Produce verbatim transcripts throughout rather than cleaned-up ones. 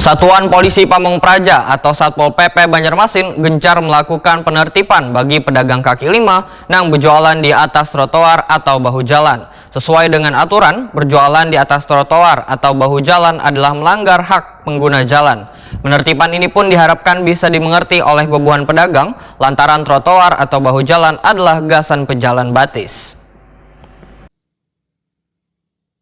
Satuan Polisi Pamung Praja atau Satpol P P Banjarmasin gencar melakukan penertiban bagi pedagang kaki lima nang berjualan di atas trotoar atau bahu jalan. Sesuai dengan aturan, berjualan di atas trotoar atau bahu jalan adalah melanggar hak pengguna jalan. Penertiban ini pun diharapkan bisa dimengerti oleh bebuhan pedagang lantaran trotoar atau bahu jalan adalah gasan pejalan batis.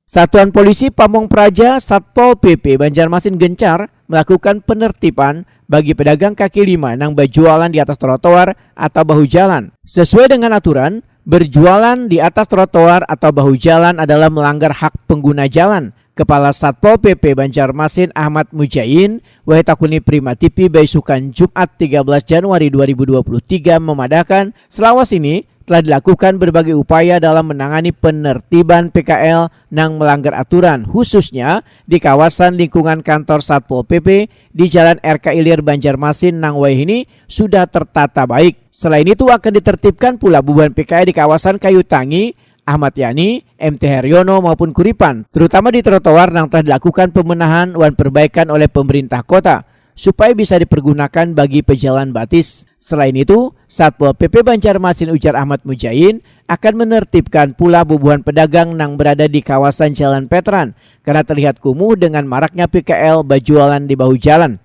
Satuan Polisi Pamung Praja Satpol P P Banjarmasin gencar melakukan penertiban bagi pedagang kaki lima nang berjualan di atas trotoar atau bahu jalan. Sesuai dengan aturan, berjualan di atas trotoar atau bahu jalan adalah melanggar hak pengguna jalan. Kepala Satpol P P Banjarmasin Ahmad Mujain, wahai takuni Prima T V baisukan Jumat tiga belas Januari dua ribu dua puluh tiga memadahkan, selawas ini telah dilakukan berbagai upaya dalam menangani penertiban P K L nang melanggar aturan, khususnya di kawasan lingkungan kantor Satpol P P di Jalan R K Ilir Banjarmasin nang wayah ini sudah tertata baik. Selain itu akan ditertibkan pula bubuhan P K L di kawasan Kayu Tangi, Ahmad Yani, M T Haryono maupun Kuripan, terutama di trotoar nang telah dilakukan pembenahan wan perbaikan oleh pemerintah kota supaya bisa dipergunakan bagi pejalan batis. Selain itu, Satpol P P Banjarmasin ujar Ahmad Mujain akan menertibkan pula bubuhan pedagang nang berada di kawasan Jalan Petran karena terlihat kumuh dengan maraknya P K L berjualan di bahu jalan.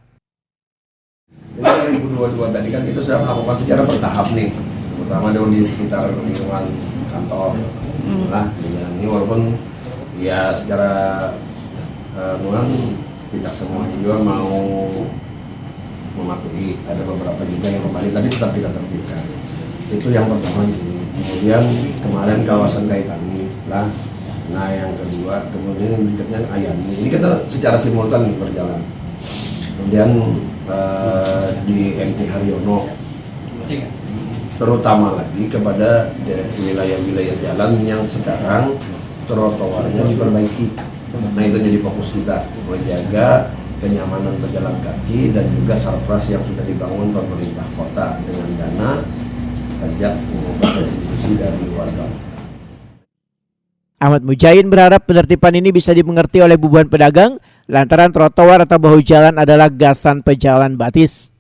Jadi dua ribu dua puluh dua tadi kan kita sudah melakukan secara bertahap nih, terutama dulu di sekitar lingkungan kantor. Nah, dengan ini walaupun ya secara uh, tidak semuanya juga mau mematuhi, ada beberapa juga yang kembali, tapi tetap kita tertibkan. Itu yang pertama di sini. Kemudian kemarin kawasan Kaitangi lah. Nah, yang kedua kemudian yang berikutnya Ayani. Ini kita secara simultan nih berjalan. Kemudian uh, di M T Haryono, terutama lagi kepada wilayah-wilayah jalan yang sekarang trotoarnya diperbaiki. Nah, itu jadi fokus kita, menjaga kenyamanan pejalan kaki dan juga sarpras yang sudah dibangun pemerintah kota dengan dana pajak maupun kontribusi dari warga. Ahmad Mujain berharap penertiban ini bisa dimengerti oleh bubuhan pedagang lantaran trotoar atau bahu jalan adalah gasan pejalan batis.